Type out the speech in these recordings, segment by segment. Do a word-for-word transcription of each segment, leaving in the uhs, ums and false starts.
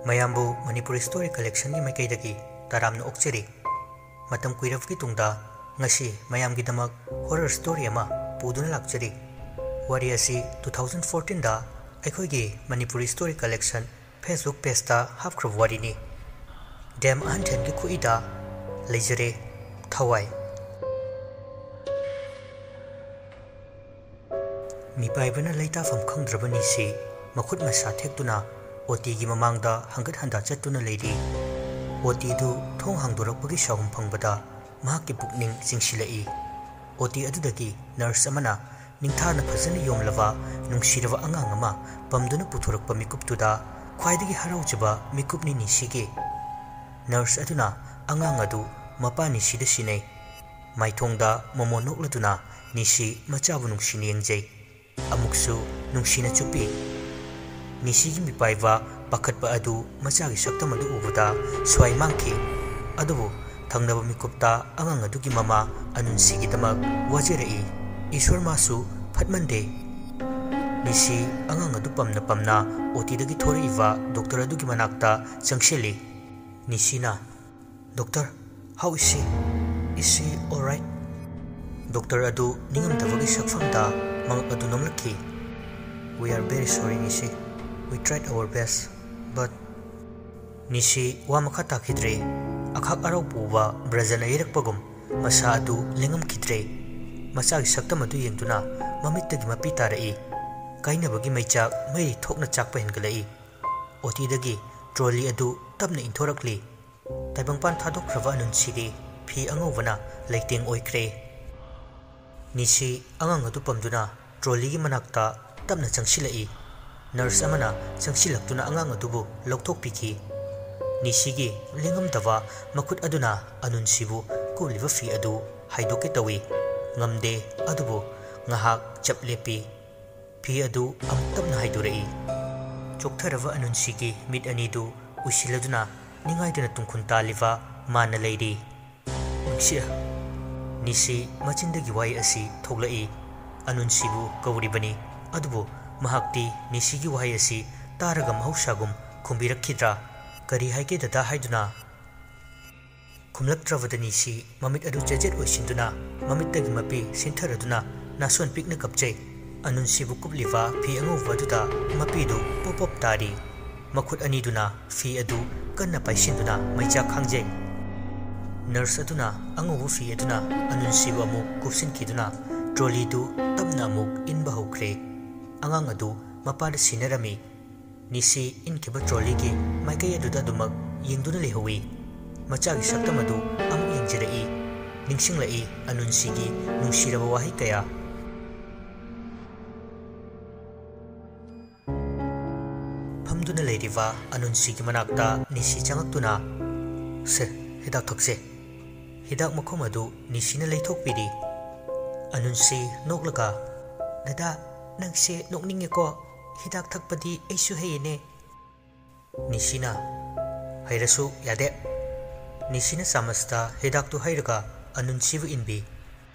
ꯃꯌꯥꯝꯕꯨ ꯃꯅꯤꯄꯨꯔꯤ ꯁ꯭ꯇꯣꯔꯤ ꯀꯂꯦꯛꯁꯟꯒꯤ ꯃꯥꯏꯀꯩꯗꯒꯤ ꯇꯔꯥꯝꯅ ꯑꯣꯛꯆꯔꯤ꯫ ꯃꯇꯝ ꯀꯨꯏꯔꯕꯒꯤ ꯇꯨꯡꯗ ꯉꯁꯤ ꯃꯌꯥꯝꯒꯤꯗꯃꯛ ꯍꯣꯔꯔ ꯁ꯭ꯇꯣꯔꯤ ꯑꯃ ꯄꯨꯗꯨꯅ ꯂꯥꯛꯆꯔꯤ꯫ ꯋꯥꯔꯤ ꯑꯁꯤ ꯇꯨ ꯊꯥꯎꯖꯟ ꯐꯣꯔꯇꯤꯟꯗ ꯑꯩꯈꯣꯏꯒꯤ ꯃꯅꯤꯄꯨꯔꯤ ꯁ꯭ꯇꯣꯔꯤ ꯀꯂꯦꯛꯁꯟ ꯐꯦꯁꯕꯨꯛ ꯄꯦꯖꯇ ꯍꯥꯞꯈ꯭ꯔꯕ ꯋꯥꯔꯤꯅꯤ꯫ ꯗꯦꯝ ꯑꯍꯟꯊꯦꯟꯒꯤ ꯈꯨꯠꯏꯗ ꯂꯩꯖꯔꯦ ꯊꯋꯥꯏ꯫ ꯃꯤꯄꯥꯏꯕꯅ ꯂꯩꯇꯥꯐꯝ ꯈꯪꯗ꯭ꯔꯕ ꯅꯤꯁꯤ ꯃꯈꯨꯠ ꯃꯁꯥ ꯊꯦꯛꯇꯨꯅ ꯑꯣꯇꯤꯒꯤ ꯃꯃꯥꯡꯗ ꯍꯪꯒꯠ ꯍꯟꯗꯥ ꯆꯠꯇꯨꯅ ꯂꯩꯔꯤ꯫ ꯑꯣꯇꯤꯗꯨ ꯊꯣꯡ ꯍꯥꯡꯗꯣꯔꯛꯄꯒꯤ ꯁꯥꯍꯨꯝ ꯐꯪꯕꯗ ꯃꯍꯥꯛꯀꯤ ꯄꯨꯛꯅꯤꯡ ꯆꯤꯡꯁꯤꯜꯂꯛꯏ꯫ ꯑꯣꯇꯤ ꯑꯗꯨꯗꯒꯤ ꯅꯔꯁ ꯑꯃꯅ ꯅꯤꯡꯊꯥꯅ ꯐꯖꯅ ꯌꯣꯝꯂꯕ ꯅꯨꯡꯁꯤꯔꯕ ꯑꯉꯥꯡ ꯑꯃ ꯄꯝꯗꯨꯅ ꯄꯨꯊꯣꯔꯛꯄ ꯃꯤꯀꯨꯞꯇꯨꯗ ꯈ꯭ꯋꯥꯏꯗꯒꯤ ꯍꯔꯥꯎꯖꯕ ꯃꯤꯀꯨꯞꯅꯤ ꯅꯤꯁꯤꯒꯤ꯫ ꯅꯔꯁ ꯑꯗꯨꯅ ꯑꯉꯥꯡ ꯑꯗꯨ ꯃꯄꯥ ꯅꯤꯁꯤꯗ ꯁꯤꯟꯅꯩ꯫ ꯃꯥꯏꯊꯣꯡꯗ ꯃꯣꯃꯣꯟ ꯅꯣꯛꯂꯗꯨꯅ ꯅꯤꯁꯤ ꯃꯆꯥꯕꯨ ꯅꯨꯡꯁꯤꯅ ꯌꯦꯡꯖꯩ꯫ ꯑꯃꯨꯛꯁꯨ ꯅꯨꯡꯁꯤꯅ ꯆꯨꯞꯄꯤ꯫ ꯅꯤꯁꯤꯒꯤ ꯃꯤꯄꯥꯏꯕ ꯄꯥꯈꯠꯄ ꯑꯗꯨ ꯃꯆꯥꯒꯤ ꯁꯛꯇꯝ ꯑꯗꯨ ꯎꯕꯗ ꯁ꯭ꯋꯥꯏ ꯃꯥꯡꯈꯤ꯫ ꯑꯗꯨꯕꯨ ꯊꯪꯅꯕ ꯃꯤꯀꯨꯞꯇ ꯑꯉꯥꯡ ꯑꯗꯨꯒꯤ ꯃꯃꯥ ꯑꯅꯨꯟꯁꯤꯒꯤꯗꯃꯛ ꯋꯥꯖꯔꯛꯏ꯫ "ꯏꯁ꯭ꯋꯔ, ꯃꯥꯁꯨ ꯐꯠꯃꯟꯗꯦ!" ꯅꯤꯁꯤ ꯑꯉꯥꯡ ꯑꯗꯨ ꯄꯝꯅ ꯄꯝꯅ ꯑꯣꯇꯤꯗꯒꯤ ꯊꯣꯔꯛꯏꯕ ꯗꯣꯛꯇꯔ ꯑꯗꯨꯒꯤ ꯃꯅꯥꯛꯇ ꯆꯪꯁꯤꯜꯂꯤ꯫ ꯅꯤꯁꯤꯅ, "Doctor, how is she? Is she all right?" Doctor ꯑꯗꯨ ꯅꯤꯡꯉꯝꯗꯕꯒꯤ ꯁꯛꯐꯝꯗ ꯃꯉꯛ ꯑꯗꯨ ꯅꯣꯝꯂꯛꯈꯤ꯫ "We are very sorry, ꯅꯤꯁꯤ. We tried our best, but..." ꯅꯤꯁꯤ ꯋꯥ ꯃꯈꯥ ꯇꯥꯈꯤꯗ꯭ꯔꯦ꯫ ꯑꯈꯥꯛ ꯑꯔꯥꯎ ꯄꯨꯕ ꯕ꯭ꯔꯖꯅ ꯌꯩꯔꯛꯄꯒꯨꯝ ꯃꯁꯥ ꯑꯗꯨ ꯂꯦꯡꯉꯝꯈꯤꯗ꯭ꯔꯦ꯫ ꯃꯆꯥꯒꯤ ꯁꯛꯇꯝ ꯑꯗꯨ ꯌꯦꯡꯗꯨꯅ ꯃꯃꯤꯠꯇꯒꯤ ꯃꯄꯤ ꯇꯥꯔꯛꯏ꯫ ꯀꯥꯏꯅꯕꯒꯤ ꯃꯩꯆꯥꯛ ꯃꯩ ꯊꯣꯛꯅ ꯆꯥꯛꯄ ꯍꯦꯟꯒꯠꯂꯛꯏ꯫ ꯑꯣꯇꯤꯗꯒꯤ ꯇ꯭ꯔꯣꯂꯤ ꯑꯗꯨ ꯇꯞꯅ ꯏꯟꯊꯣꯔꯛꯂꯤ꯫ ꯇꯥꯏꯕꯪꯄꯥꯟ ꯊꯥꯗꯣꯛꯈ꯭ꯔꯕ ꯑꯅꯨꯟꯁꯤꯗꯤ ꯐꯤ ꯑꯉꯧꯕꯅ ꯂꯩꯇꯦꯡ ꯑꯣꯏꯈ꯭ꯔꯦ꯫ ꯅꯤꯁꯤ ꯑꯉꯥꯡ ꯑꯗꯨ ꯄꯝꯗꯨꯅ ꯇ꯭ꯔꯣꯂꯤꯒꯤ ꯃꯅꯥꯛꯇ ꯇꯞꯅ ꯆꯪꯁꯤꯜꯂꯛꯏ꯫ ꯅꯔꯁ ꯑꯃꯅ ꯆꯪꯁꯤꯜꯂꯛꯇꯨꯅ ꯑꯉꯥꯡ ꯑꯗꯨꯕꯨ ꯂꯧꯊꯣꯛꯄꯤꯈꯤ꯫ ꯅꯤꯁꯤꯒꯤ ꯂꯦꯡꯉꯝꯗꯕ ꯃꯈꯨꯠ ꯑꯗꯨꯅ ꯑꯅꯨꯟꯁꯤꯕꯨ ꯀꯨꯞꯂꯤꯕ ꯐꯤ ꯑꯗꯨ ꯍꯥꯏꯗꯣꯛꯀꯦ ꯇꯧꯏ꯫ ꯉꯝꯗꯦ, ꯑꯗꯨꯕꯨ ꯉꯥꯏꯍꯥꯛ ꯆꯞ ꯂꯦꯞꯄꯤ꯫ ꯐꯤ ꯑꯗꯨ ꯑꯃꯨꯛ ꯇꯞꯅ ꯍꯥꯏꯗꯣꯔꯛꯏ꯫ ꯆꯣꯛꯊꯔꯕ ꯑꯅꯨꯟꯁꯤꯒꯤ ꯃꯤꯠ ꯑꯅꯤꯗꯨ ꯎꯏꯁꯤꯜꯂꯗꯨꯅ ꯅꯤꯡꯉꯥꯏꯗꯅ ꯇꯨꯡꯈꯨꯟ ꯇꯥꯜꯂꯤꯕ ꯃꯥꯅ ꯂꯩꯔꯤ꯫ "ꯅꯨꯡꯁꯤ!" ꯅꯤꯁꯤ ꯃꯆꯤꯟꯗꯒꯤ ꯋꯥꯍꯩ ꯑꯁꯤ ꯊꯣꯛꯂꯛꯏ꯫ ꯑꯅꯨꯟꯁꯤꯕꯨ ꯀꯧꯔꯤꯕꯅꯤ, ꯑꯗꯨꯕꯨ ꯃꯍꯥꯛꯇꯤ ꯅꯤꯁꯤꯒꯤ ꯋꯥꯍꯩ ꯑꯁꯤ ꯇꯥꯔꯒ ꯃꯍꯧꯁꯥꯒꯨꯝ ꯈꯨꯝꯕꯤꯔꯛꯈꯤꯗ꯭ꯔꯥ? "ꯀꯔꯤ ꯍꯥꯏꯒꯦ ꯗꯗꯥ?" ꯍꯥꯏꯗꯨꯅ ꯈꯨꯝꯂꯛꯇ꯭ꯔꯕꯗ ꯅꯤꯁꯤ ꯃꯃꯤꯠ ꯑꯗꯨ ꯆꯦꯖꯦꯠ ꯑꯣꯏꯁꯤꯟꯗꯨꯅ ꯃꯃꯤꯠꯇꯒꯤ ꯃꯄꯤ ꯁꯤꯟꯊꯔꯗꯨꯅ ꯅꯥꯁꯣꯟ ꯄꯤꯛꯅ ꯀꯞꯆꯩ꯫ ꯑꯅꯨꯟꯁꯤꯕꯨ ꯀꯨꯞꯂꯤꯕ ꯐꯤ ꯑꯉꯧꯕ ꯑꯗꯨꯗ ꯃꯄꯤꯗꯨ ꯄꯣꯞ ꯄꯣꯞ ꯇꯥꯔꯤ꯫ ꯃꯈꯨꯠ ꯑꯅꯤꯗꯨꯅ ꯐꯤ ꯑꯗꯨ ꯀꯟꯅ ꯄꯥꯏꯁꯤꯟꯗꯨꯅ ꯃꯩꯆꯥꯛ ꯈꯥꯡꯖꯩ꯫ ꯅꯔꯁ ꯑꯗꯨꯅ ꯑꯉꯧꯕ ꯐꯤ ꯑꯗꯨꯅ ꯑꯅꯨꯟꯁꯤꯕꯨ ꯑꯃꯨꯛ ꯀꯨꯞꯁꯤꯟꯈꯤꯗꯨꯅ ꯇ꯭ꯔꯣꯂꯤꯗꯨ ꯇꯞꯅ ꯑꯃꯨꯛ ꯏꯟꯕ ꯍꯧꯈ꯭ꯔꯦ꯫ ꯑꯉꯥꯡ ꯑꯗꯨ ꯃꯄꯥꯗ ꯁꯤꯟꯅꯔꯝꯃꯤ꯫ ꯅꯤꯁꯤ ꯏꯟꯈꯤꯕ ꯇ꯭ꯔꯣꯂꯤꯒꯤ ꯃꯥꯏꯀꯩ ꯑꯗꯨꯗ ꯑꯗꯨꯃꯛ ꯌꯦꯡꯗꯨꯅ ꯂꯩꯍꯧꯏ꯫ ꯃꯆꯥꯒꯤ ꯁꯛꯇꯝ ꯑꯗꯨ ꯑꯃꯨꯛ ꯌꯦꯡꯖꯔꯛꯏ꯫ ꯅꯤꯡꯁꯤꯡꯂꯛꯏ ꯑꯅꯨꯟꯁꯤꯒꯤ ꯅꯨꯡꯁꯤꯔꯕ ꯋꯥꯍꯩ ꯀꯌꯥ꯫ ꯐꯝꯗꯨꯅ ꯂꯩꯔꯤꯕ ꯑꯅꯨꯟꯁꯤꯒꯤ ꯃꯅꯥꯛꯇ ꯅꯤꯁꯤ ꯆꯪꯉꯛꯇꯨꯅ, "ꯁꯦ, ꯍꯤꯗꯥꯛ ꯊꯛꯁꯦ꯫" ꯍꯤꯗꯥꯛ ꯃꯈꯨꯝ ꯑꯗꯨ ꯅꯤꯁꯤꯅ ꯂꯩꯊꯣꯛꯄꯤꯔꯤ꯫ ꯑꯅꯨꯟꯁꯤ ꯅꯣꯛꯂꯒ, "ꯗꯗꯥ, ꯅꯪꯁꯦ ꯅꯣꯛꯅꯤꯡꯉꯦꯀꯣ꯫ ꯍꯤꯗꯥꯛ ꯊꯛꯄꯗꯤ ꯑꯩꯁꯨ ꯍꯩꯌꯦꯅꯦ꯫" ꯅꯤꯁꯤꯅ, "ꯍꯩꯔꯁꯨ ꯌꯥꯗꯦ꯫" ꯅꯤꯁꯤꯅ ꯆꯥꯃꯁꯇ ꯍꯤꯗꯥꯛꯇꯨ ꯍꯩꯔꯒ ꯑꯅꯨꯟꯁꯤꯕꯨ ꯏꯟꯕꯤ꯫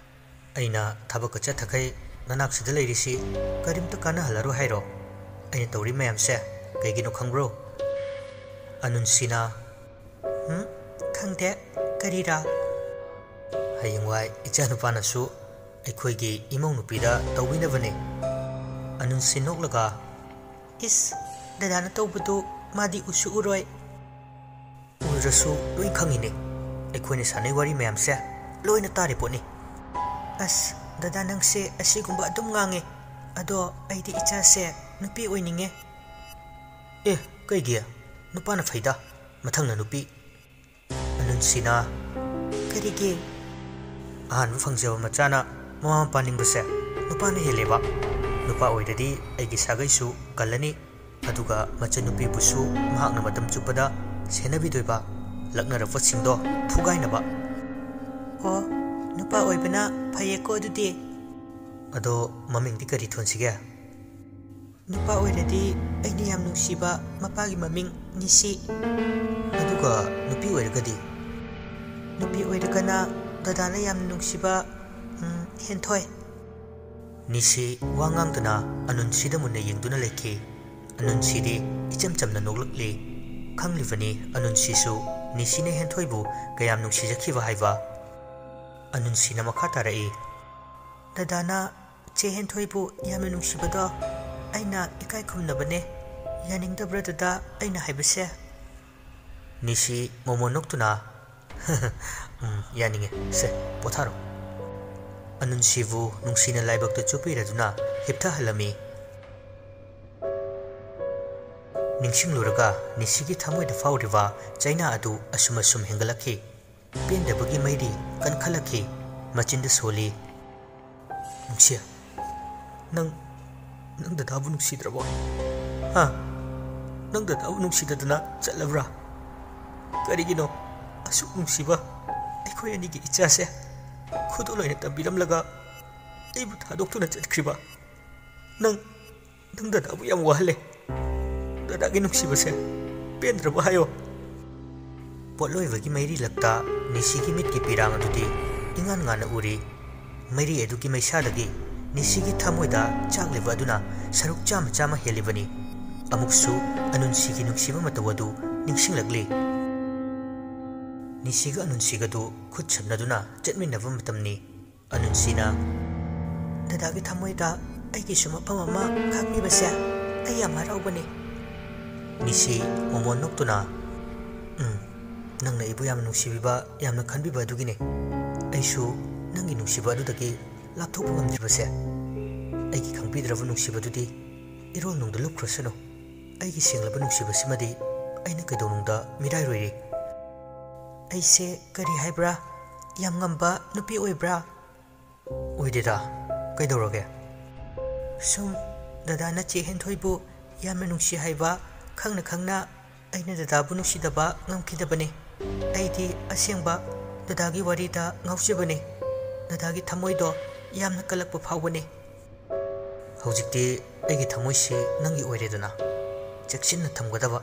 "ꯑꯩꯅ ꯊꯕꯛꯀ ꯆꯠꯊꯈꯩ ꯅꯅꯥꯛꯁꯤꯗ ꯂꯩꯔꯤꯁꯤ ꯀꯔꯤꯝꯇ ꯀꯥꯟꯅꯍꯜꯂꯔꯣꯏ ꯍꯥꯏꯔꯣ? ꯑꯩꯅ ꯇꯧꯔꯤ ꯃꯌꯥꯝꯁꯦ ꯀꯩꯒꯤꯅꯣ ꯈꯪꯕ꯭ꯔꯣ?" ꯑꯅꯨꯟꯁꯤꯅ, "ꯍꯨꯝ? ꯈꯪꯗꯦ꯫ ꯀꯔꯤꯔꯥ?" "ꯍꯌꯦꯡꯋꯥꯏ ꯏꯆꯥꯅꯨꯄꯥꯅꯁꯨ ꯑꯩꯈꯣꯏꯒꯤ ꯏꯃꯧ ꯅꯨꯄꯤꯗ ꯇꯧꯕꯤꯅꯕꯅꯦ꯫" ꯑꯅꯨꯟꯁꯤ ꯅꯣꯛꯂꯒ, "ꯏꯁ, ꯗꯗꯥꯅ ꯇꯧꯕꯗꯨ ꯃꯥꯗꯤ ꯎꯁꯨ ꯎꯔꯣꯏ꯫" "ꯎꯗ꯭ꯔꯁꯨ ꯂꯣꯏ ꯈꯪꯉꯤꯅꯦ꯫ ꯑꯩꯈꯣꯏꯅ ꯁꯥꯟꯅꯩ ꯋꯥꯔꯤ ꯃꯌꯥꯝꯁꯦ ꯂꯣꯏꯅ ꯇꯥꯔꯤ ꯄꯣꯠꯅꯤ꯫" "ꯑꯁ, ꯗꯗꯥ ꯅꯪꯁꯦ ꯑꯁꯤꯒꯨꯝꯕ ꯑꯗꯨꯝ ꯉꯥꯡꯉꯦ꯫ ꯑꯗꯣ ꯑꯩꯗꯤ ꯏꯆꯥꯁꯦ ꯅꯨꯄꯤ ꯑꯣꯏꯅꯤꯡꯉꯦ꯫" "ꯑꯦ, ꯀꯩꯒꯤ? ꯅꯨꯄꯥꯅ ꯐꯩꯗ꯫ ꯃꯊꯪꯅ ꯅꯨꯄꯤ꯫" ꯑꯅꯨꯟꯁꯤꯅ, "ꯀꯔꯤꯒꯤ?" "ꯑꯍꯥꯟꯕ ꯐꯪꯖꯕ ꯃꯆꯥꯅ ꯃꯃꯥ ꯃꯄꯥ ꯅꯤꯡꯕꯁꯦ ꯅꯨꯄꯥꯅ ꯍꯦꯜꯂꯦꯕ꯫ ꯅꯨꯄꯥ ꯑꯣꯏꯔꯗꯤ ꯑꯩꯒꯤ ꯁꯥꯒꯩꯁꯨ ꯀꯜꯂꯅꯤ, ꯑꯗꯨꯒ ꯃꯆꯟꯅꯨꯄꯤꯕꯨꯁꯨ ꯃꯍꯥꯛꯅ ꯃꯇꯝ ꯆꯨꯞꯄꯗ ꯁꯦꯟꯅꯕꯤꯗꯣꯏꯕ, ꯂꯛꯅꯔꯛꯄꯁꯤꯡꯗꯣ ꯐꯨꯒꯥꯏꯅꯕ꯫" "ꯑꯣ, ꯅꯨꯄꯥ ꯑꯣꯏꯕꯅ ꯐꯩꯌꯦꯀꯣ ꯑꯗꯨꯗꯤ꯫" "ꯑꯗꯣ ꯃꯃꯤꯡꯗꯤ ꯀꯔꯤ ꯊꯣꯟꯁꯤꯒꯦ?" "ꯅꯨꯄꯥ ꯑꯣꯏꯔꯗꯤ ꯑꯩꯅ ꯌꯥꯝ ꯅꯨꯡꯁꯤꯕ ꯃꯄꯥꯒꯤ ꯃꯃꯤꯡ ꯅꯤꯁꯤ꯫" "ꯑꯗꯨꯒ ꯅꯨꯄꯤ ꯑꯣꯏꯔꯒꯗꯤ?" "ꯅꯨꯄꯤ ꯑꯣꯏꯔꯒꯅ ꯗꯗꯥꯅ ꯌꯥꯝꯅ ꯅꯨꯡꯁꯤꯕ, ꯎꯝ, ꯍꯦꯟꯊꯣꯏ꯫" ꯅꯤꯁꯤ ꯋꯥ ꯉꯥꯡꯗꯅ ꯑꯅꯨꯟꯁꯤꯗ ꯃꯨꯟꯅ ꯌꯦꯡꯗꯨꯅ ꯂꯩꯈꯤ꯫ ꯑꯅꯨꯟꯁꯤꯗꯤ ꯏꯆꯝ ꯆꯝꯅ ꯅꯣꯛꯂꯛꯂꯤ꯫ ꯈꯪꯂꯤꯕꯅꯤ ꯑꯅꯨꯟꯁꯤꯁꯨ ꯅꯤꯁꯤꯅ ꯍꯦꯟꯊꯣꯏꯕꯨ ꯀꯌꯥꯝ ꯅꯨꯡꯁꯤꯖꯈꯤꯕ ꯍꯥꯏꯕ꯫ ꯑꯅꯨꯟꯁꯤꯅ ꯃꯈꯥ ꯇꯥꯔꯛꯏ, "ꯗꯗꯥꯅ ꯆꯦ ꯍꯦꯟꯊꯣꯏꯕꯨ ꯌꯥꯝꯅ ꯅꯨꯡꯁꯤꯕꯗꯣ ꯑꯩꯅ ꯏꯀꯥꯏ ꯈꯨꯝꯅꯕꯅꯦ꯫ ꯌꯥꯅꯤꯡꯗꯕ꯭ꯔꯥ ꯗꯗꯥ ꯑꯩꯅ ꯍꯥꯏꯕꯁꯦ?" ꯅꯤꯁꯤ ꯃꯣꯃꯣꯟ ꯅꯣꯛꯇꯨꯅ, "ꯎꯝ, ꯌꯥꯅꯤꯡꯉꯦ꯫ ꯁꯦ, ꯄꯣꯊꯥꯔꯣ꯫" ꯑꯅꯨꯟꯁꯤꯕꯨ ꯅꯨꯡꯁꯤꯅ ꯂꯥꯏꯕꯛꯇ ꯆꯨꯞꯄꯤꯔꯗꯨꯅ ꯍꯤꯞꯊꯍꯜꯂꯝꯃꯤ꯫ ꯅꯤꯡꯁꯤꯡꯂꯨꯔꯒ ꯅꯤꯁꯤꯒꯤ ꯊꯃꯣꯏꯗ ꯐꯥꯎꯔꯤꯕ ꯆꯩꯅꯥ ꯑꯗꯨ ꯑꯁꯨꯝ ꯑꯁꯨꯝ ꯍꯦꯟꯒꯠꯂꯛꯈꯤ꯫ ꯄꯦꯟꯗꯕꯒꯤ ꯃꯩꯔꯤ ꯀꯟꯈꯠꯂꯛꯈꯤ꯫ ꯃꯆꯤꯟꯗ ꯁꯣꯜꯂꯤ, "ꯅꯨꯡꯁꯤ, ꯅꯪ, ꯅꯪ ꯗꯗꯥꯕꯨ ꯅꯨꯡꯁꯤꯗ꯭ꯔꯕꯣ? ꯍꯥ? ꯅꯪ ꯗꯗꯥꯕꯨ ꯅꯨꯡꯁꯤꯗꯗꯅ ꯆꯠꯂꯕ꯭ꯔꯥ? ꯀꯔꯤꯒꯤꯅꯣ ꯑꯁꯨꯛ ꯅꯨꯡꯁꯤꯕ ꯑꯩꯈꯣꯏ ꯑꯅꯤꯒꯤ ꯏꯆꯥꯁꯦ ꯈꯨꯗꯣꯜ ꯑꯣꯏꯅ ꯇꯝꯕꯤꯔꯝꯂꯒ ꯑꯩꯕꯨ ꯊꯥꯗꯣꯛꯇꯨꯅ ꯆꯠꯈ꯭ꯔꯤꯕ? ꯅꯪ, ꯅꯪ ꯗꯗꯥꯕꯨ ꯌꯥꯝ ꯋꯥꯍꯜꯂꯦ꯫ ꯗꯗꯥꯒꯤ ꯅꯨꯡꯁꯤꯕꯁꯦ ꯄꯦꯟꯗ꯭ꯔꯕ ꯍꯥꯏꯌꯣ꯫" ꯄꯣꯠꯂꯣꯏꯕꯒꯤ ꯃꯩꯔꯤꯂꯛꯇ ꯅꯤꯁꯤꯒꯤ ꯃꯤꯠꯀꯤ ꯄꯤꯔꯥꯡ ꯑꯗꯨꯗꯤ ꯏꯉꯥꯟ ꯉꯥꯟꯅ ꯎꯔꯤ꯫ ꯃꯩꯔꯤ ꯑꯗꯨꯒꯤ ꯃꯩꯁꯥꯗꯒꯤ ꯅꯤꯁꯤꯒꯤ ꯊꯃꯣꯏꯗ ꯆꯥꯛꯂꯤꯕ ꯑꯗꯨꯅ ꯁꯔꯨꯛ ꯆꯥꯝꯃ ꯆꯥꯝꯃ ꯍꯦꯜꯂꯤꯕꯅꯤ꯫ ꯑꯃꯨꯛꯁꯨ ꯑꯅꯨꯟꯁꯤꯒꯤ ꯅꯨꯡꯁꯤꯕ ꯃꯇꯧ ꯑꯗꯨ ꯅꯤꯡꯁꯤꯡꯂꯛꯂꯤ꯫ ꯅꯤꯁꯤꯒ ꯑꯅꯨꯟꯁꯤꯒꯗꯨ ꯈꯨꯠ ꯁꯝꯅꯗꯨꯅ ꯆꯠꯃꯤꯟꯅꯕ ꯃꯇꯝꯅꯤ꯫ ꯑꯅꯨꯟꯁꯤꯅ, "ꯗꯗꯥꯒꯤ ꯊꯃꯣꯏꯗ ꯑꯩꯒꯤꯁꯨ ꯃꯐꯝ ꯑꯃ ꯈꯥꯛꯄꯤꯕꯁꯦ ꯑꯩ ꯌꯥꯝ ꯍꯔꯥꯎꯕꯅꯤ꯫" ꯅꯤꯁꯤ ꯃꯣꯃꯣꯟ ꯅꯣꯛꯇꯨꯅ, "ꯎꯝ, ꯅꯪꯅ ꯑꯩꯕꯨ ꯌꯥꯝꯅ ꯅꯨꯡꯁꯤꯕꯤꯕ, ꯌꯥꯝꯅ ꯈꯟꯕꯤꯕ ꯑꯗꯨꯒꯤꯅꯦ꯫ ꯑꯩꯁꯨ ꯅꯪꯒꯤ ꯅꯨꯡꯁꯤꯕ ꯑꯗꯨꯗꯒꯤ ꯂꯥꯞꯊꯣꯛꯄ ꯉꯝꯗ꯭ꯔꯤꯕꯁꯦ꯫ ꯑꯩꯒꯤ ꯈꯪꯕꯤꯗ꯭ꯔꯕ ꯅꯨꯡꯁꯤꯕꯗꯨꯗꯤ ꯏꯔꯣꯜ ꯅꯨꯡꯗ ꯂꯨꯞꯈ꯭ꯔꯁꯅꯨ꯫ ꯑꯩꯒꯤ ꯁꯦꯡꯂꯕ ꯅꯨꯡꯁꯤꯕꯁꯤꯃꯗꯤ ꯑꯩꯅ ꯀꯩꯗꯧꯅꯨꯡꯗ ꯃꯤꯔꯥꯏꯔꯣꯏꯔꯤ꯫" "ꯑꯩꯁꯦ ꯀꯔꯤ ꯍꯥꯏꯕ꯭ꯔꯥ? ꯌꯥꯝ ꯉꯝꯕ ꯅꯨꯄꯤ ꯑꯣꯏꯕ꯭ꯔꯥ?" "ꯑꯣꯏꯗꯦꯗ, ꯀꯩꯗꯧꯔꯒꯦ?" "ꯁꯨꯝ ꯗꯗꯥꯅ ꯆꯦ ꯍꯦꯟꯊꯣꯏꯕꯨ ꯌꯥꯝꯅ ꯅꯨꯡꯁꯤ ꯍꯥꯏꯕ ꯈꯪꯅ ꯈꯪꯅ ꯑꯩꯅ ꯗꯗꯥꯕꯨ ꯅꯨꯡꯁꯤꯗꯕ ꯉꯝꯈꯤꯗꯕꯅꯤ꯫ ꯑꯩꯗꯤ ꯑꯁꯦꯡꯕ ꯗꯗꯥꯒꯤ ꯋꯥꯔꯤꯗ ꯉꯥꯎꯖꯕꯅꯤ꯫ ꯗꯗꯥꯒꯤ ꯊꯃꯣꯏꯗꯣ ꯌꯥꯝꯅ ꯀꯜꯂꯛꯄ ꯐꯥꯎꯕꯅꯤ꯫" "ꯍꯧꯖꯤꯛꯇꯤ ꯑꯩꯒꯤ ꯊꯃꯣꯏꯁꯤ ꯅꯪꯒꯤ ꯑꯣꯏꯔꯦꯗꯅ, ꯆꯦꯛꯁꯤꯟꯅ ꯊꯝꯒꯗꯕ꯫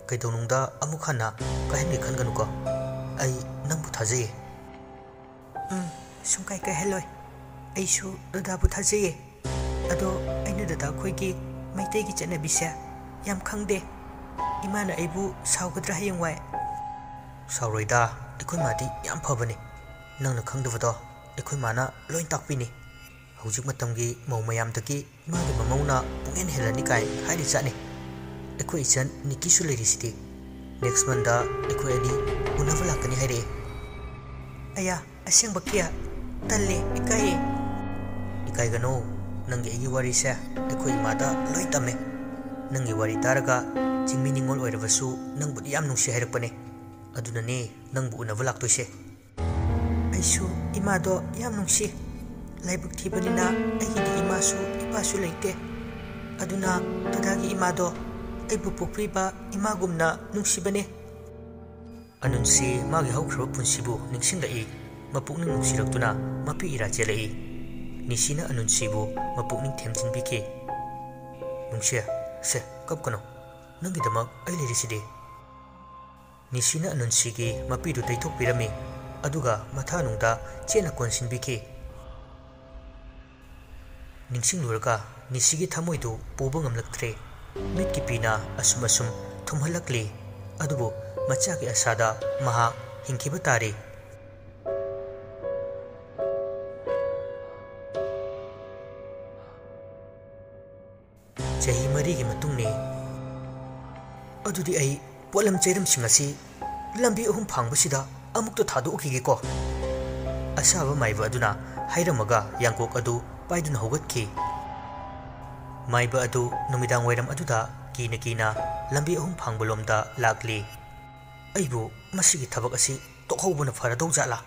ꯀꯩꯗꯧꯅꯨꯡꯗ ꯑꯃꯨꯛ ꯍꯟꯅ ꯀꯥꯏꯍꯟꯒꯦ ꯈꯟꯒꯅꯨꯀꯣ꯫ ꯑꯩ ꯅꯪꯕꯨ ꯊꯥꯖꯩꯌꯦ꯫" "ꯎꯝ, ꯁꯨꯡꯀꯥꯏ ꯀꯥꯏꯍꯜꯂꯣꯏ꯫ ꯑꯩꯁꯨ ꯗꯗꯥꯕꯨ ꯊꯥꯖꯩꯌꯦ꯫ ꯑꯗꯣ ꯑꯩꯅ ꯗꯗꯥ ꯈꯣꯏꯒꯤ ꯃꯩꯇꯩꯒꯤ ꯆꯠꯅꯕꯤꯁꯦ ꯌꯥꯝ ꯈꯪꯗꯦ꯫ ꯏꯃꯥꯅ ꯑꯩꯕꯨ ꯁꯥꯎꯒꯗ꯭ꯔꯥ ꯍꯌꯦꯡꯋꯥꯏ? ꯁꯥꯎꯔꯣꯏꯗ, ꯑꯩꯈꯣꯏ ꯃꯥꯗꯤ ꯌꯥꯝ ꯐꯕꯅꯤ꯫ ꯅꯪꯅ ꯈꯪꯗꯕꯗꯣ ꯑꯩꯈꯣꯏ ꯃꯥꯅ ꯂꯣꯏ ꯇꯥꯛꯄꯤꯅꯤ꯫ ꯍꯧꯖꯤꯛ ꯃꯇꯝꯒꯤ ꯃꯧ ꯃꯌꯥꯝꯗꯒꯤ ꯏꯃꯥꯒꯤ ꯃꯃꯧꯅ ꯄꯨꯡꯍꯦꯟ ꯍꯦꯜꯂꯅꯤ ꯀꯥꯏ ꯍꯥꯏꯔꯤ ꯆꯠꯅꯤ꯫ ꯑꯩꯈꯣꯏ ꯏꯆꯟ ꯅꯤꯀꯤꯁꯨ ꯂꯩꯔꯤꯁꯤꯗꯤ꯫ Next monthꯗ ꯑꯩꯈꯣꯏ ꯑꯅꯤ ꯎꯅꯕ ꯂꯥꯛꯀꯅꯤ ꯍꯥꯏꯔꯛꯑꯦ꯫ ꯑꯌꯥ, ꯑꯁꯦꯡꯕꯀꯤ? ꯇꯜꯂꯦ, ꯏꯀꯥꯏꯌꯦ꯫ ꯏꯀꯥꯏꯒꯅꯣ, ꯅꯪꯒꯤ ꯑꯩꯒꯤ ꯋꯥꯔꯤꯁꯦ ꯑꯩꯈꯣꯏ ꯏꯃꯥꯗ ꯂꯣꯏ ꯇꯝꯃꯦ꯫ ꯅꯪꯒꯤ ꯋꯥꯔꯤ ꯇꯥꯔꯒ ꯆꯤꯡꯃꯤ ꯅꯤꯉꯣꯜ ꯑꯣꯏꯔꯕꯁꯨ ꯅꯪꯕꯨꯗꯤ ꯌꯥꯝ ꯅꯨꯡꯁꯤ ꯍꯥꯏꯔꯛꯄꯅꯦ꯫ ꯑꯗꯨꯅꯅꯦ ꯅꯪꯕꯨ ꯎꯅꯕ ꯂꯥꯛꯇꯣꯏꯁꯦ꯫ ꯑꯩꯁꯨ ꯏꯃꯥꯗꯣ ꯌꯥꯝ ꯅꯨꯡꯁꯤ꯫ ꯂꯥꯏꯕꯛ ꯊꯤꯕꯅꯤꯅ ꯑꯩꯒꯤꯗꯤ ꯏꯃꯥꯁꯨ ꯏꯄꯥꯁꯨ ꯂꯩꯇꯦ꯫ ꯑꯗꯨꯅ ꯗꯗꯥꯒꯤ ꯏꯃꯥꯗꯣ ꯑꯩꯕꯨ ꯄꯣꯛꯄꯤꯕ ꯏꯃꯥꯒꯨꯝꯅ ꯅꯨꯡꯁꯤꯕꯅꯦ꯫ ꯑꯅꯨꯟꯁꯤ ꯃꯥꯒꯤ ꯍꯧꯈ꯭ꯔꯕ ꯄꯨꯟꯁꯤꯕꯨ ꯅꯤꯡꯁꯤꯡꯂꯛꯏ꯫ ꯃꯄꯨꯛꯅꯤꯡ ꯅꯨꯡꯁꯤꯔꯛꯇꯨꯅ ꯃꯄꯤ ꯏꯔꯥ ꯆꯦꯜꯂꯛꯏ꯫ ꯅꯤꯁꯤꯅ ꯑꯅꯨꯟꯁꯤꯕꯨ ꯃꯄꯨꯛꯅꯤꯡ ꯊꯦꯝꯖꯤꯟꯕꯤꯈꯤ꯫ ꯅꯨꯡꯁꯤ, ꯁꯦ, ꯀꯞꯀꯅꯨ꯫ ꯅꯪꯒꯤꯗꯃꯛ ꯑꯩ ꯂꯩꯔꯤꯁꯤꯗꯤ꯫ ꯅꯤꯁꯤꯅ ꯑꯅꯨꯟꯁꯤꯒꯤ ꯃꯄꯤꯗꯨ ꯇꯩꯊꯣꯛꯄꯤꯔꯝꯃꯤ, ꯑꯗꯨꯒ ꯃꯊꯥꯅꯨꯡꯗ ꯆꯦꯠꯅ ꯀꯣꯟꯁꯤꯟꯕꯤꯈꯤ꯫ ꯅꯤꯡꯁꯤꯡꯂꯨꯔꯒ ꯅꯤꯁꯤꯒꯤ ꯊꯃꯣꯏꯗꯨ ꯄꯨꯕ ꯉꯝꯂꯛꯇ꯭ꯔꯦ꯫ ꯃꯤꯠꯀꯤ ꯄꯤꯅ ꯑꯁꯨꯝ ꯑꯁꯨꯝ ꯊꯨꯝꯍꯜꯂꯛꯂꯤ, ꯑꯗꯨꯕꯨ ꯃꯆꯥꯒꯤ ꯑꯁꯥꯗ ꯃꯍꯥꯛ ꯍꯤꯡꯈꯤꯕ ꯇꯥꯔꯦ꯫ ꯆꯍꯤ ꯃꯔꯤꯒꯤ ꯃꯇꯨꯡꯅꯤ꯫ ꯑꯗꯨꯗꯤ ꯑꯩ ꯄꯣꯠꯂꯝ ꯆꯩꯔꯝꯁꯤꯡ ꯑꯁꯤ ꯂꯝꯕꯤ ꯑꯍꯨꯝ ꯐꯥꯡꯕꯁꯤꯗ ꯑꯃꯨꯛꯇ ꯊꯥꯗꯣꯛꯎꯈꯤꯒꯦꯀꯣ꯫ ꯑꯁꯥꯕ ꯃꯥꯏꯕ ꯑꯗꯨꯅ ꯍꯥꯏꯔꯝꯃꯒ ꯌꯥꯡꯀꯣꯛ ꯑꯗꯨ ꯄꯥꯏꯗꯨꯅ ꯍꯧꯒꯠꯈꯤ꯫ ꯃꯥꯏꯕ ꯑꯗꯨ ꯅꯨꯃꯤꯗꯥꯡ ꯋꯥꯏꯔꯝ ꯑꯗꯨꯗ ꯀꯤꯅ ꯀꯤꯅ ꯂꯝꯕꯤ ꯑꯍꯨꯝ ꯐꯥꯡꯕ ꯂꯣꯝꯗ ꯂꯥꯛꯂꯤ꯫ ꯑꯩꯕꯨ ꯃꯁꯤꯒꯤ ꯊꯕꯛ ꯑꯁꯤ ꯇꯣꯛꯍꯧꯕꯅ ꯐꯔꯗꯧ ꯖꯥꯠꯂꯥ?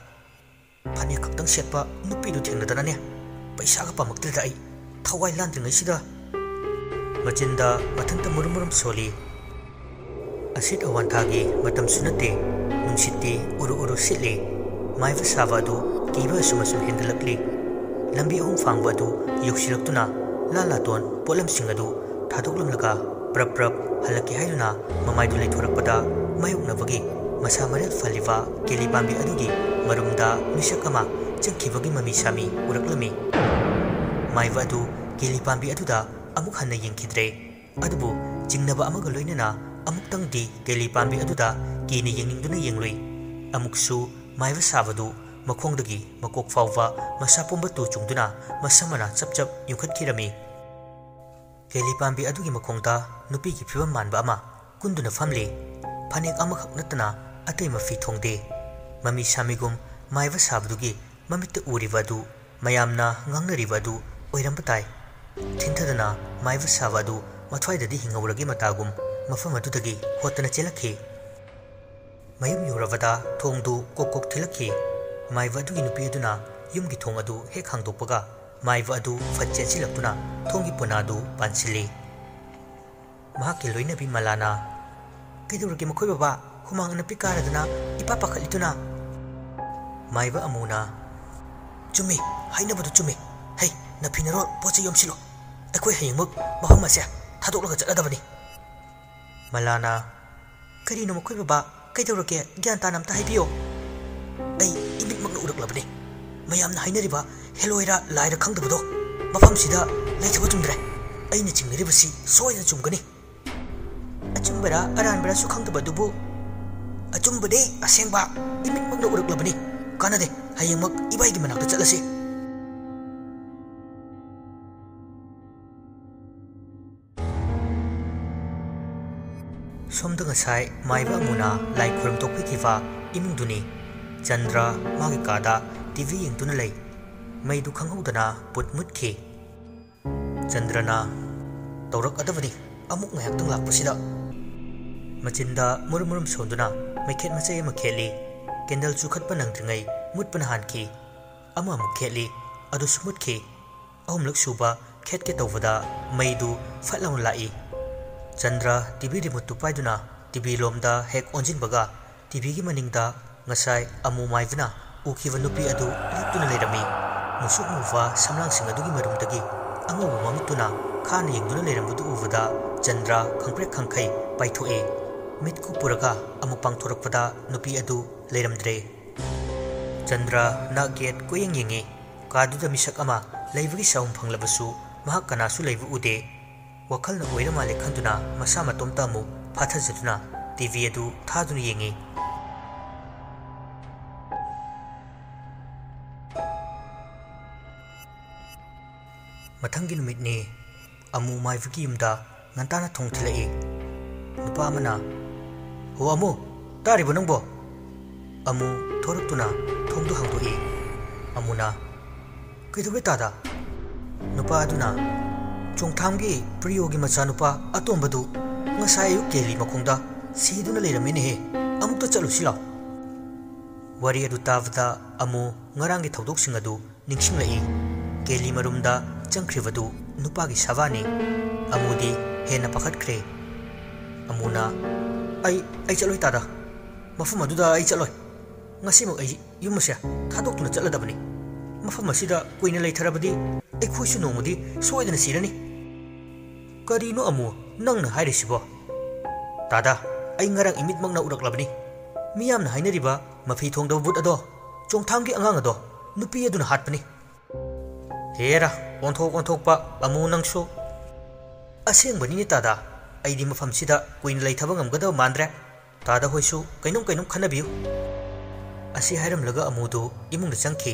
ꯐꯅꯦꯛ ꯈꯛꯇꯪ ꯁꯦꯠꯄ ꯅꯨꯄꯤꯗꯨ ꯊꯦꯡꯅꯗꯅꯅꯦ, ꯄꯩꯁꯥꯒ ꯄꯥꯝꯃꯛꯇ꯭ꯔꯦꯗ ꯑꯩ, ꯊꯋꯥꯏ ꯂꯥꯟꯗ꯭ꯔꯤꯉꯩꯁꯤꯗ꯫ ꯃꯆꯤꯟꯗ ꯃꯊꯟꯇ ꯃꯨꯔꯨꯝ ꯃꯨꯔꯨꯝ ꯁꯣꯜꯂꯤ꯫ ꯑꯁꯤꯠ ꯑꯋꯥꯟꯊꯥꯒꯤ ꯃꯇꯝꯁꯨ ꯅꯠꯇꯦ, ꯅꯨꯡꯁꯤꯠꯇꯤ ꯎꯔꯨ ꯎꯔꯨ ꯁꯤꯠꯂꯤ꯫ ꯃꯥꯏꯕ ꯁꯥꯕ ꯑꯗꯨ ꯀꯤꯕ ꯑꯁꯨꯝ ꯑꯁꯨꯝ ꯍꯦꯟꯒꯠꯂꯛꯂꯤ꯫ ꯂꯝꯕꯤ ꯑꯍꯨꯝ ꯐꯥꯡꯕ ꯑꯗꯨ ꯌꯧꯁꯤꯜꯂꯛꯇꯨꯅ ꯂꯥ ꯂꯥꯇꯣꯟ ꯄꯣꯠꯂꯝꯁꯤꯡ ꯑꯗꯨ ꯊꯥꯗꯣꯛꯂꯝꯂꯒ ꯄ꯭ꯔꯞ ꯄ꯭ꯔꯞ ꯍꯜꯂꯛꯀꯦ ꯍꯥꯏꯗꯨꯅ ꯃꯃꯥꯏꯗꯨ ꯂꯩꯊꯣꯔꯛꯄꯗ ꯃꯥꯌꯣꯛꯅꯕꯒꯤ ꯃꯁꯥ ꯃꯔꯦꯜ ꯐꯜꯂꯤꯕ ꯀꯦꯂꯤ ꯄꯥꯝꯕꯤ ꯑꯗꯨꯒꯤ ꯃꯔꯨꯝꯗ ꯃꯤꯁꯛ ꯑꯃ ꯆꯪꯈꯤꯕꯒꯤ ꯃꯃꯤ ꯁꯥꯃꯤ ꯎꯔꯛꯂꯝꯃꯤ꯫ ꯃꯥꯏꯕ ꯑꯗꯨ ꯀꯦꯂꯤ ꯄꯥꯝꯕꯤ ꯑꯗꯨꯗ ꯑꯃꯨꯛ ꯍꯟꯅ ꯌꯦꯡꯈꯤꯗ꯭ꯔꯦ꯫ ꯑꯗꯨꯕꯨ ꯆꯤꯡꯅꯕ ꯑꯃꯒ ꯂꯣꯏꯅꯅ ꯑꯃꯨꯛꯇꯪꯗꯤ ꯀꯦꯂꯤ ꯄꯥꯝꯕꯤ ꯑꯗꯨꯗ ꯀꯤꯅ ꯌꯦꯡꯅꯤꯡꯗꯨꯅ ꯌꯦꯡꯂꯨꯏ꯫ ꯑꯃꯨꯛꯁꯨ ꯃꯥꯏꯕ ꯁꯥꯕꯗꯨ ꯃꯈꯣꯡꯗꯒꯤ ꯃꯀꯣꯛ ꯐꯥꯎꯕ ꯃꯁꯥ ꯄꯨꯝꯕ ꯇꯨ ꯆꯨꯡꯗꯨꯅ ꯃꯁꯝ ꯃꯅꯥ ꯆꯞ ꯆꯞ ꯌꯨꯡꯈꯠꯈꯤꯔꯝꯃꯤ꯫ ꯀꯦꯂꯤ ꯄꯥꯝꯕꯤ ꯑꯗꯨꯒꯤ ꯃꯈꯣꯡꯗ ꯅꯨꯄꯤꯒꯤ ꯐꯤꯕꯝ ꯃꯥꯟꯕ ꯑꯃ ꯀꯨꯟꯗꯨꯅ ꯐꯝꯂꯤ꯫ ꯐꯅꯦꯛ ꯑꯃꯈꯛ ꯅꯠꯇꯅ ꯑꯇꯩ ꯃꯐꯤ ꯊꯣꯡꯗꯦ꯫ ꯃꯃꯤ ꯁꯥꯃꯤꯒꯨꯝ ꯃꯥꯏꯕ ꯁꯥꯕꯗꯨꯒꯤ ꯃꯃꯤꯠꯇ ꯎꯔꯤꯕ ꯑꯗꯨ ꯃꯌꯥꯝꯅ ꯉꯥꯡꯅꯔꯤꯕ ꯑꯗꯨ ꯑꯣꯏꯔꯝꯕ ꯇꯥꯏ꯫ ꯊꯤꯟꯊꯗꯅ ꯃꯥꯏꯕ ꯁꯥꯕ ꯑꯗꯨ ꯃꯊ꯭ꯋꯥꯏꯗꯗꯤ ꯍꯤꯡꯍꯧꯔꯒꯦ ꯃꯇꯥꯒꯨꯝ ꯃꯐꯝ ꯑꯗꯨꯗꯒꯤ ꯍꯣꯠꯇꯅ ꯆꯦꯜꯂꯛꯈꯤ꯫ ꯃꯌꯨꯝ ꯌꯧꯔꯕꯗ ꯊꯣꯡꯗꯨ ꯀꯣꯛ ꯀꯣꯛ ꯊꯤꯜꯂꯛꯈꯤ꯫ ꯃꯥꯏꯕ ꯑꯗꯨꯒꯤ ꯅꯨꯄꯤ ꯑꯗꯨꯅ ꯌꯨꯝꯒꯤ ꯊꯣꯡ ꯑꯗꯨ ꯍꯦꯛ ꯍꯥꯡꯗꯣꯛꯄꯒ ꯃꯥꯏꯕ ꯑꯗꯨ ꯐꯠ ꯆꯦꯟꯁꯤꯜꯂꯛꯇꯨꯅ ꯊꯣꯡꯒꯤ ꯄꯣꯅꯥꯗꯨ ꯄꯥꯟꯁꯤꯜꯂꯤ꯫ ꯃꯍꯥꯛꯀꯤ ꯂꯣꯏꯅꯕꯤ ꯃꯂꯥꯅ, "ꯀꯩꯗꯧꯔꯒꯦ ꯃꯈꯣꯏ ꯕꯕꯥ? ꯍꯨꯃꯥꯡ ꯑꯅꯞꯄꯤ ꯀꯥꯔꯗꯅ ꯏꯄꯥ ꯄꯥꯈꯠꯂꯤꯗꯨꯅ?" ꯃꯥꯏꯕ ꯑꯃꯨꯅ, "ꯆꯨꯝꯃꯤ, ꯍꯥꯏꯅꯕꯗꯨ ꯆꯨꯝꯃꯤ꯫ ꯍꯩ, ꯅꯐꯤ ꯅꯔꯣꯜ ꯄꯣꯠ ꯆꯩ ꯌꯣꯝꯁꯤꯜꯂꯣ꯫ ꯑꯩꯈꯣꯏ ꯍꯌꯦꯡꯃꯛ ꯃꯐꯝ ꯑꯁꯦ ꯊꯥꯗꯣꯛꯂꯒ ꯆꯠꯂꯗꯕꯅꯤ꯫" ꯃꯂꯥꯅ, "ꯀꯔꯤꯅꯣ ꯃꯈꯣꯏ ꯕꯕꯥ? ꯀꯩꯗꯧꯔꯒꯦ? ꯒ꯭ꯌꯥꯟ ꯇꯥꯅ ꯑꯝꯇ ꯍꯥꯏꯕꯤꯌꯣ꯫ ꯑꯩ ꯏꯃꯤꯠꯃꯛꯅ ꯎꯔꯛꯂꯕꯅꯤ꯫ ꯃꯌꯥꯝꯅ ꯍꯥꯏꯅꯔꯤꯕ ꯍꯦꯂꯣꯏꯔ ꯂꯥꯏꯔ ꯈꯪꯗꯕꯗꯣ ꯃꯐꯝꯁꯤꯗ ꯂꯩꯇꯕ ꯆꯨꯝꯗ꯭ꯔꯦ꯫ ꯑꯩꯅ ꯆꯤꯡꯅꯔꯤꯕꯁꯤ ꯁꯣꯏꯗꯅ ꯆꯨꯝꯒꯅꯤ꯫" "ꯑꯆꯨꯝꯕꯔꯥ ꯑꯔꯥꯟꯕꯔꯥꯁꯨ ꯈꯪꯗꯕ ꯑꯗꯨꯕꯨ?" "ꯑꯆꯨꯝꯕꯅꯤ, ꯑꯁꯦꯡꯕ꯫ ꯏꯃꯤꯠꯃꯛꯅ ꯎꯔꯛꯂꯕꯅꯤ꯫ ꯀꯥꯟꯅꯗꯦ, ꯍꯌꯦꯡꯃꯛ ꯏꯕꯥꯏꯒꯤ ꯃꯅꯥꯛꯇ ꯆꯠꯂꯁꯤ꯫" ꯁꯣꯝꯗ ꯉꯁꯥꯏ ꯃꯥꯏꯕ ꯑꯃꯨꯅ ꯂꯥꯏ ꯈꯨꯔꯨꯝ ꯊꯣꯛꯄꯤꯈꯤꯕ ꯏꯃꯨꯡꯗꯨꯅꯤ꯫ ꯆꯟꯗ꯭ꯔ ꯃꯥꯒꯤ ꯀꯥꯗ ꯇꯤ ꯚꯤ ꯌꯦꯡꯗꯨꯅ ꯂꯩ꯫ ꯃꯩꯗꯨ ꯈꯪꯍꯧꯗꯅ ꯄꯨꯠ ꯃꯨꯠꯈꯤ꯫ ꯆꯟꯗ꯭ꯔꯅ, "ꯇꯧꯔꯛꯑꯗꯕꯅꯤ, ꯑꯃꯨꯛ ꯉꯥꯏꯍꯥꯛꯇꯪ ꯂꯥꯛꯄꯁꯤꯗ꯫" ꯃꯆꯤꯟꯗ ꯃꯨꯔꯨꯝ ꯃꯨꯔꯨꯝ ꯁꯣꯟꯗꯨꯅ ꯃꯩꯈꯦꯠ ꯃꯆꯩ ꯑꯃ ꯈꯦꯠꯂꯤ꯫ ꯀꯦꯟꯗꯜ ꯆꯨꯈꯠꯄ ꯅꯪꯗ꯭ꯔꯤꯉꯩ ꯃꯨꯠꯄꯅ ꯍꯥꯟꯈꯤ꯫ ꯑꯃ ꯑꯃꯨꯛ ꯈꯦꯠꯂꯤ, ꯑꯗꯨꯁꯨ ꯃꯨꯠꯈꯤ꯫ ꯑꯍꯨꯝꯂꯛ ꯁꯨꯕ ꯈꯦꯠꯀꯦ ꯇꯧꯕꯗ ꯃꯩꯗꯨ ꯐꯠ ꯂꯥꯎꯅ ꯂꯥꯛꯏ꯫ ꯆꯟꯗ꯭ꯔ ꯇꯤ ꯚꯤ ꯔꯤꯃꯣꯠꯇꯨ ꯄꯥꯏꯗꯨꯅ ꯇꯤ ꯚꯤ ꯂꯣꯝꯗ ꯍꯦꯛ ꯑꯣꯟꯁꯤꯟꯕꯒ ꯇꯤ ꯚꯤꯒꯤ ꯃꯅꯤꯡꯗ ꯉꯁꯥꯏ ꯑꯃꯨ ꯃꯥꯏꯕꯅ ꯎꯈꯤꯕ ꯅꯨꯄꯤ ꯑꯗꯨ ꯂꯦꯞꯇꯨꯅ ꯂꯩꯔꯝꯃꯤ꯫ ꯃꯨꯁꯨꯛ ꯃꯨꯕ ꯁꯝꯂꯥꯡꯁꯤꯡ ꯑꯗꯨꯒꯤ ꯃꯔꯨꯝꯗꯒꯤ ꯑꯉꯧꯕ ꯃꯃꯤꯠꯇꯨꯅ ꯈꯥꯅ ꯌꯦꯡꯗꯨꯅ ꯂꯩꯔꯝꯕꯗꯨ ꯎꯕꯗ ꯆꯟꯗ꯭ꯔ ꯈꯪꯄ꯭ꯔꯦꯛ ꯈꯪꯈꯩ ꯄꯥꯏꯊꯣꯛꯏ꯫ ꯃꯤꯠ ꯀꯨꯞꯄꯨꯔꯒ ꯑꯃꯨꯛ ꯄꯥꯡꯊꯣꯔꯛꯄꯗ ꯅꯨꯄꯤ ꯑꯗꯨ ꯂꯩꯔꯝꯗ꯭ꯔꯦ꯫ ꯆꯟꯗ꯭ꯔꯅ ꯒꯦꯠ ꯀꯣꯏꯌꯦꯡ ꯌꯦꯡꯉꯤ꯫ ꯀꯥꯗꯨꯗ ꯃꯤꯁꯛ ꯑꯃ ꯂꯩꯕꯒꯤ ꯁꯥꯎꯝ ꯐꯪꯂꯕꯁꯨ ꯃꯍꯥꯛ ꯀꯅꯥꯁꯨ ꯂꯩꯕ ꯎꯗꯦ꯫ ꯋꯥꯈꯜꯅ ꯑꯣꯏꯔ ꯃꯥꯜꯂꯦ ꯈꯟꯗꯨꯅ ꯃꯁꯥ ꯃꯇꯣꯝꯇ ꯑꯃꯨꯛ ꯐꯥꯊꯖꯗꯨꯅ ꯇꯤ ꯚꯤ ꯑꯗꯨ ꯊꯥꯗꯨꯅ ꯌꯦꯡꯉꯤ꯫ ꯃꯊꯪꯒꯤ ꯅꯨꯃꯤꯠꯅꯤ꯫ ꯑꯃꯨ ꯃꯥꯏꯕꯒꯤ ꯌꯨꯝꯗ ꯉꯟꯇꯥꯅ ꯊꯣꯡ ꯊꯤꯜꯂꯛꯏ꯫ ꯅꯨꯄꯥ ꯑꯃꯅ, "ꯍꯣ ꯑꯃꯨ, ꯇꯥꯔꯤꯕꯣ ꯅꯪꯕꯣ?" ꯑꯃꯨ ꯊꯣꯔꯛꯇꯨꯅ ꯊꯣꯡꯗꯨ ꯍꯥꯡꯗꯣꯛꯏ꯫ ꯑꯃꯨꯅ, "ꯀꯩꯗꯧꯔꯦ ꯇꯥꯗ?" ꯅꯨꯄꯥ ꯑꯗꯨꯅ, "ꯆꯣꯡꯊꯥꯝꯒꯤ ꯄ꯭ꯔꯤꯌꯣꯒꯤ ꯃꯆꯥꯅꯨꯄꯥ ꯑꯇꯣꯝꯕꯗꯨ ꯉꯁꯥꯏ ꯑꯌꯨꯛ ꯀꯦꯂꯤ ꯃꯈꯣꯡꯗ ꯁꯤꯗꯨꯅ ꯂꯩꯔꯝꯃꯤꯅꯦꯍꯦ꯫ ꯑꯃꯨꯛꯇ ꯆꯠꯂꯨꯁꯤ ꯂꯥꯎ꯫" ꯋꯥꯔꯤ ꯑꯗꯨ ꯇꯥꯕꯗ ꯑꯃꯨ ꯉꯔꯥꯡꯒꯤ ꯊꯧꯗꯣꯛꯁꯤꯡ ꯑꯗꯨ ꯅꯤꯡꯁꯤꯡꯂꯛꯏ꯫ ꯀꯦꯂꯤ ꯃꯔꯨꯝꯗ ꯆꯪꯈ꯭ꯔꯤꯕꯗꯨ ꯅꯨꯄꯥꯒꯤ ꯁꯥꯕꯥꯅꯤ꯫ ꯑꯃꯨꯗꯤ ꯍꯦꯟꯅ ꯄꯥꯈꯠꯈ꯭ꯔꯦ꯫ ꯑꯃꯨꯅ, "ꯑꯩ, ꯑꯩ ꯆꯠꯂꯣꯏ ꯇꯥꯗ꯫ ꯃꯐꯝ ꯑꯗꯨꯗ ꯑꯩ ꯆꯠꯂꯣꯏ꯫ ꯉꯁꯤꯃꯛ ꯑꯩ ꯌꯨꯝ ꯑꯁꯦ ꯊꯥꯗꯣꯛꯇꯨꯅ ꯆꯠꯂꯗꯕꯅꯤ꯫ ꯃꯐꯝ ꯑꯁꯤꯗ ꯀꯨꯏꯅ ꯂꯩꯊꯔꯕꯗꯤ ꯑꯩꯈꯣꯏꯁꯨ ꯅꯣꯡꯃꯗꯤ ꯁꯣꯏꯗꯅ ꯁꯤꯔꯅꯤ꯫" "ꯀꯔꯤꯅꯣ ꯑꯃꯨ ꯅꯪꯅ ꯍꯥꯏꯔꯤꯁꯤꯕꯣ?" "ꯇꯥꯗ, ꯑꯩ ꯉꯔꯥꯡ ꯏꯃꯤꯠꯃꯛꯅ ꯎꯔꯛꯂꯕꯅꯤ꯫ ꯃꯤꯌꯥꯝꯅ ꯍꯥꯏꯅꯔꯤꯕ ꯃꯐꯤ ꯊꯣꯡꯗꯕ ꯚꯨꯠ ꯑꯗꯣ, ꯆꯣꯡꯊꯥꯝꯒꯤ ꯑꯉꯥꯡ ꯑꯗꯣ, ꯅꯨꯄꯤ ꯑꯗꯨꯅ ꯍꯥꯠꯄꯅꯤ꯫" "ꯍꯦꯔꯥ, ꯑꯣꯟꯊꯣꯛ ꯑꯣꯟꯊꯣꯛꯄ ꯑꯃꯨ ꯅꯪꯁꯨ꯫" "ꯑꯁꯦꯡꯕꯅꯤꯅꯦ ꯇꯥꯗ, ꯑꯩꯗꯤ ꯃꯐꯝꯁꯤꯗ ꯀꯨꯏꯅ ꯂꯩꯊꯕ ꯉꯝꯒꯗꯕ ꯃꯥꯟꯗ꯭ꯔꯦ꯫ ꯇꯥꯗ ꯍꯣꯏꯁꯨ ꯀꯩꯅꯣꯝ ꯀꯩꯅꯣꯝ ꯈꯟꯅꯕꯤꯌꯨ꯫" ꯑꯁꯤ ꯍꯥꯏꯔꯝꯂꯒ ꯑꯃꯨꯗꯨ ꯏꯃꯨꯡꯗ ꯆꯪꯈꯤ꯫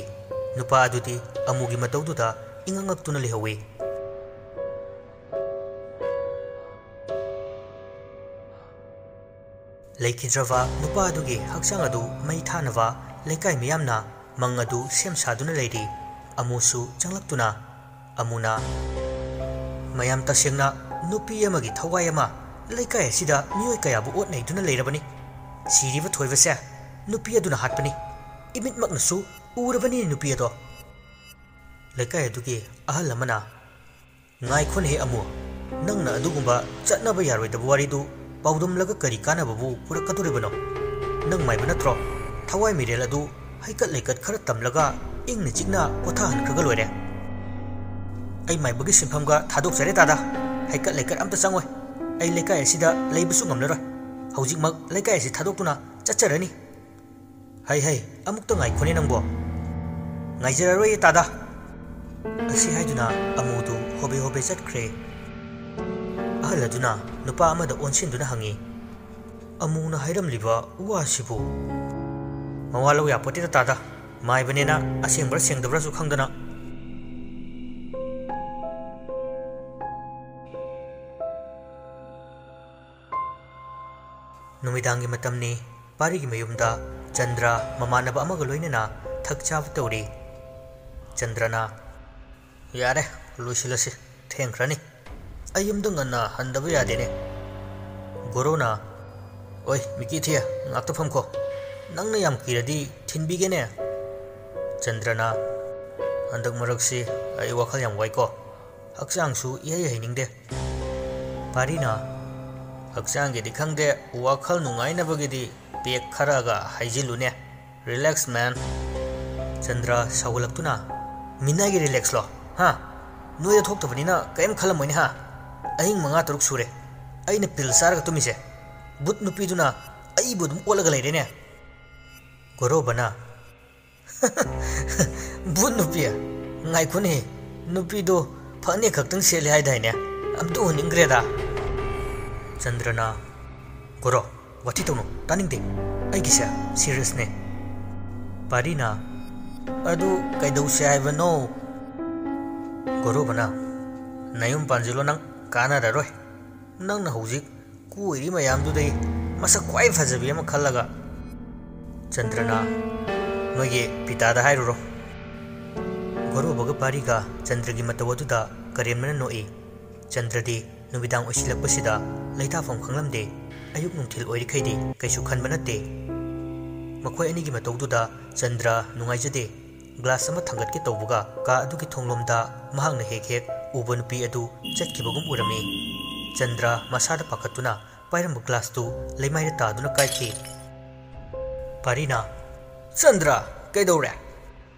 ꯅꯨꯄꯥ ꯑꯗꯨꯗꯤ ꯑꯃꯨꯒꯤ ꯃꯇꯧꯗꯨꯗ ꯏꯉꯛ ꯉꯛꯇꯨꯅ ꯂꯩꯍꯧꯋꯤ꯫ ꯂꯩꯈꯤꯗ꯭ꯔꯕ ꯅꯨꯄꯥ ꯑꯗꯨꯒꯤ ꯍꯛꯆꯥꯡ ꯑꯗꯨ ꯃꯩ ꯊꯥꯅꯕ ꯂꯩꯀꯥꯏ ꯃꯤꯌꯥꯝꯅ ꯃꯪ ꯑꯗꯨ ꯁꯦꯝ ꯁꯥꯗꯨꯅ ꯂꯩꯔꯤ꯫ ꯑꯃꯨꯁꯨ ꯆꯪꯂꯛꯇꯨꯅ ꯑꯃꯨꯅ, "ꯃꯌꯥꯝ, ꯇꯁꯦꯡꯅ ꯅꯨꯄꯤ ꯑꯃꯒꯤ ꯊꯋꯥꯏ ꯑꯃ ꯂꯩꯀꯥꯏ ꯑꯁꯤꯗ ꯃꯤꯑꯣꯏ ꯀꯌꯥꯕꯨ ꯑꯣꯠ ꯅꯩꯗꯨꯅ ꯂꯩꯔꯕꯅꯤ꯫ ꯁꯤꯔꯤꯕ ꯊꯣꯏꯕꯁꯦ ꯅꯨꯄꯤ ꯑꯗꯨꯅ ꯍꯥꯠꯄꯅꯤ꯫ ꯏꯃꯤꯠꯃꯛꯅꯁꯨ ꯎꯔꯕꯅꯤ ꯅꯨꯄꯤ ꯑꯗꯣ꯫" ꯂꯩꯀꯥꯏ ꯑꯗꯨꯒꯤ ꯑꯍꯜ ꯑꯃꯅ, "ꯉꯥꯏꯈꯣꯅꯦꯍꯦ ꯑꯃꯨ, ꯅꯪꯅ ꯑꯗꯨꯒꯨꯝꯕ ꯆꯠꯅꯕ ꯌꯥꯔꯣꯏꯗꯕ ꯋꯥꯔꯤꯗꯨ ꯄꯥꯎꯗꯝꯂꯒ ꯀꯔꯤ ꯀꯥꯟꯅꯕꯕꯨ ꯄꯨꯔꯛꯀꯗꯧꯔꯤꯕꯅꯣ? ꯅꯪ ꯃꯥꯏꯕ ꯅꯠꯇ꯭ꯔꯣ? ꯊꯋꯥꯏ ꯃꯤꯔꯦꯜ ꯑꯗꯨ ꯍꯩꯀꯠ ꯂꯩꯀꯠ ꯈꯔ ꯇꯝꯂꯒ ꯏꯪꯅ ꯆꯤꯛꯅ ꯄꯣꯊꯥꯍꯟꯈ꯭ꯔꯒ ꯂꯣꯏꯔꯦ꯫" "ꯑꯩ ꯃꯥꯏꯕꯒꯤ ꯁꯤꯟꯐꯝꯒ ꯊꯥꯗꯣꯛꯆꯔꯦ ꯇꯥꯗ꯫ ꯍꯩꯀꯠ ꯂꯩꯀꯠ ꯑꯝꯇ ꯆꯪꯉꯣꯏ꯫ ꯑꯩ ꯂꯩꯀꯥꯏ ꯑꯁꯤꯗ ꯂꯩꯕꯁꯨ ꯉꯝꯂꯔꯣꯏ꯫ ꯍꯧꯖꯤꯛꯃꯛ ꯂꯩꯀꯥꯏ ꯑꯁꯤ ꯊꯥꯗꯣꯛꯇꯨꯅ ꯆꯠꯆꯔꯅꯤ꯫" "ꯍꯩ ꯍꯩ, ꯑꯃꯨꯛꯇ ꯉꯥꯏꯈꯣꯅꯦ ꯅꯪꯕꯣ꯫" "ꯉꯥꯏꯖꯔꯔꯣꯏꯌꯦ ꯇꯥꯗ꯫" ꯑꯁꯤ ꯍꯥꯏꯗꯨꯅ ꯑꯃꯨꯗꯨ ꯍꯣꯕꯦ ꯍꯣꯕꯦ ꯆꯠꯈ꯭ꯔꯦ꯫ ꯑꯍꯜ ꯑꯗꯨꯅ ꯅꯨꯄꯥ ꯑꯃꯗ ꯑꯣꯟꯁꯤꯟꯗꯨꯅ ꯍꯪꯉꯤ, "ꯑꯃꯨꯅ ꯍꯥꯏꯔꯝꯂꯤꯕ ꯋꯥꯁꯤꯕꯨ?" "ꯃꯋꯥ ꯂꯧ ꯌꯥꯄꯣꯠꯇꯦꯗ ꯇꯥꯗ, ꯃꯥꯏꯕꯅꯦꯅ ꯑꯁꯦꯡꯕ꯭ꯔꯥ ꯁꯦꯡꯗꯕ꯭ꯔꯥꯁꯨ ꯈꯪꯗꯅ"꯫ ꯅꯨꯃꯤꯗꯥꯡꯒꯤ ꯃꯇꯝꯅꯤ꯫ ꯄꯥꯔꯤꯒꯤ ꯃꯌꯨꯝꯗ ꯆꯟꯗ꯭ꯔ ꯃꯃꯥꯟꯅꯕ ꯑꯃꯒ ꯂꯣꯏꯅꯅ ꯊꯛ ꯆꯥꯕ ꯇꯧꯔꯤ꯫ ꯆꯟꯗ꯭ꯔꯅ, "ꯌꯥꯔꯦ, ꯂꯣꯏꯁꯤꯜꯂꯁꯤ, ꯊꯦꯡꯈ꯭ꯔꯅꯤ꯫ ꯑꯩ ꯌꯨꯝꯗ ꯉꯟꯅ ꯍꯟꯗꯕ ꯌꯥꯗꯦꯅꯦ"꯫ ꯒꯣꯔꯣꯅ, "ꯑꯣꯏ, ꯃꯤꯀꯤ ꯊꯤꯌꯦ, ꯉꯥꯛꯇ ꯐꯝꯈꯣ꯫ ꯅꯪꯅ ꯌꯥꯝ ꯀꯤꯔꯗꯤ ꯊꯤꯟꯕꯤꯒꯦꯅꯦ"꯫ ꯆꯟꯗ꯭ꯔꯅ, "ꯍꯟꯗꯛ ꯃꯔꯛꯁꯤ ꯑꯩ ꯋꯥꯈꯜ ꯌꯥꯝ ꯋꯥꯏꯀꯣ꯫ ꯍꯛꯆꯥꯡꯁꯨ ꯏꯍꯩ ꯍꯩꯅꯤꯡꯗꯦ"꯫ ꯄꯥꯔꯤꯅ, "ꯍꯛꯆꯥꯡꯒꯤꯗꯤ ꯈꯪꯗꯦ, ꯋꯥꯈꯜ ꯅꯨꯡꯉꯥꯏꯅꯕꯒꯤꯗꯤ ꯄꯦꯛ ꯈꯔꯒ ꯍꯩꯖꯤꯜꯂꯨꯅꯦ꯫ Relax, man"꯫ ꯆꯟꯗ꯭ꯔ ꯁꯥꯎꯒꯠꯂꯛꯇꯨꯅ, "ꯃꯤꯅꯥꯏꯒꯤ relax ꯂꯣ? ꯍꯥ? ꯅꯣꯏꯗ ꯊꯣꯛꯇꯕꯅꯤꯅ ꯀꯔꯤꯝ ꯈꯜꯂꯝꯃꯣꯏꯅꯦ, ꯍꯥ? ꯑꯍꯤꯡ ꯃꯉꯥ ꯇꯔꯨꯛ ꯁꯨꯔꯦ ꯑꯩꯅ ꯄꯤꯜ ꯆꯥꯔꯒ ꯇꯨꯝꯃꯤꯁꯦ꯫ ꯕꯨꯠ ꯅꯨꯄꯤꯗꯨꯅ ꯑꯩꯕꯨ ꯑꯗꯨꯝ ꯑꯣꯠꯂꯒ ꯂꯩꯔꯦꯅꯦ"꯫ ꯒꯣꯔꯣꯕꯅ, "ꯕꯨꯠ ꯅꯨꯄꯤ? ꯉꯥꯏꯈꯣꯅꯦ, ꯅꯨꯄꯤꯗꯣ ꯐꯅꯦꯛ ꯈꯛꯇꯪ ꯁꯦꯠꯂꯦ ꯍꯥꯏꯗꯥꯏꯅꯦ? ꯑꯝꯇ ꯎꯍꯟꯅꯤꯡꯈ꯭ꯔꯦꯗ"꯫ ꯆꯟꯗ꯭ꯔꯅ, "ꯒꯣꯔꯣ, ꯋꯥꯊꯤ ꯇꯧꯅꯨ, ꯇꯥꯅꯤꯡꯗꯦ꯫ ꯑꯩꯒꯤꯁꯦ serious ꯅꯦ"꯫ ꯄꯥꯔꯤꯅ, "ꯑꯗꯨ ꯀꯩꯗꯧꯁꯦ ꯍꯥꯏꯕꯅꯣ?" ꯒꯣꯔꯣꯕꯅ, "ꯅꯌꯨꯝ ꯄꯥꯟꯁꯤꯜꯂꯣ ꯅꯪ, ꯀꯥꯟꯅꯔꯔꯣꯏ꯫ ꯅꯪꯅ ꯍꯧꯖꯤꯛ ꯀꯣꯏꯔꯤ ꯃꯌꯥꯝꯗꯨꯗꯒꯤ ꯃꯁꯛ ꯈ꯭ꯋꯥꯏ ꯐꯖꯕꯤ ꯑꯃ ꯈꯜꯂꯒ"꯫ ꯆꯟꯗ꯭ꯔꯅ, "ꯅꯣꯏꯒꯤ ꯄꯤꯇꯥꯗ ꯍꯥꯏꯔꯨꯔꯣ"꯫ ꯒꯣꯔꯣꯕꯒ ꯄꯥꯔꯤꯒ ꯆꯟꯗ꯭ꯔꯒꯤ ꯃꯇꯧ ꯑꯗꯨꯗ ꯀꯔꯦꯝꯅꯅ ꯅꯣꯛꯏ꯫ ꯆꯟꯗ꯭ꯔꯗꯤ ꯅꯨꯃꯤꯗꯥꯡ ꯑꯣꯏꯁꯤꯜꯂꯛꯄꯁꯤꯗ ꯂꯩꯇꯥꯐꯝ ꯈꯪꯂꯝꯗꯦ꯫ ꯑꯌꯨꯛ ꯅꯨꯡꯊꯤꯜ ꯑꯣꯏꯔꯤꯈꯩꯗꯤ ꯀꯩꯁꯨ ꯈꯟꯕ ꯅꯠꯇꯦ꯫ ꯃꯈꯣꯏ ꯑꯅꯤꯒꯤ ꯃꯇꯧꯗꯨꯗ ꯆꯟꯗ꯭ꯔ ꯅꯨꯡꯉꯥꯏꯖꯗꯦ꯫ ꯒ꯭ꯂꯥꯁ ꯑꯃ ꯊꯥꯡꯒꯠꯀꯦ ꯇꯧꯕꯒ ꯀꯥ ꯑꯗꯨꯒꯤ ꯊꯣꯡꯂꯣꯝꯗ ꯃꯍꯥꯛꯅ ꯍꯦꯛ ꯍꯦꯛ ꯎꯕ ꯅꯨꯄꯤ ꯑꯗꯨ ꯆꯠꯈꯤꯕꯒꯨꯝ ꯎꯔꯝꯃꯤ꯫ ꯆꯟꯗ꯭ꯔ ꯃꯁꯥꯗ ꯄꯥꯈꯠꯇꯨꯅ ꯄꯥꯏꯔꯝꯕ ꯒ꯭ꯂꯥꯁꯇꯨ ꯂꯩꯃꯥꯏꯗ ꯇꯥꯗꯨꯅ ꯀꯥꯏꯈꯤ꯫ ꯄꯥꯔꯤꯅ, "ꯆꯟꯗ꯭ꯔ, ꯀꯩꯗꯧꯔꯦ?"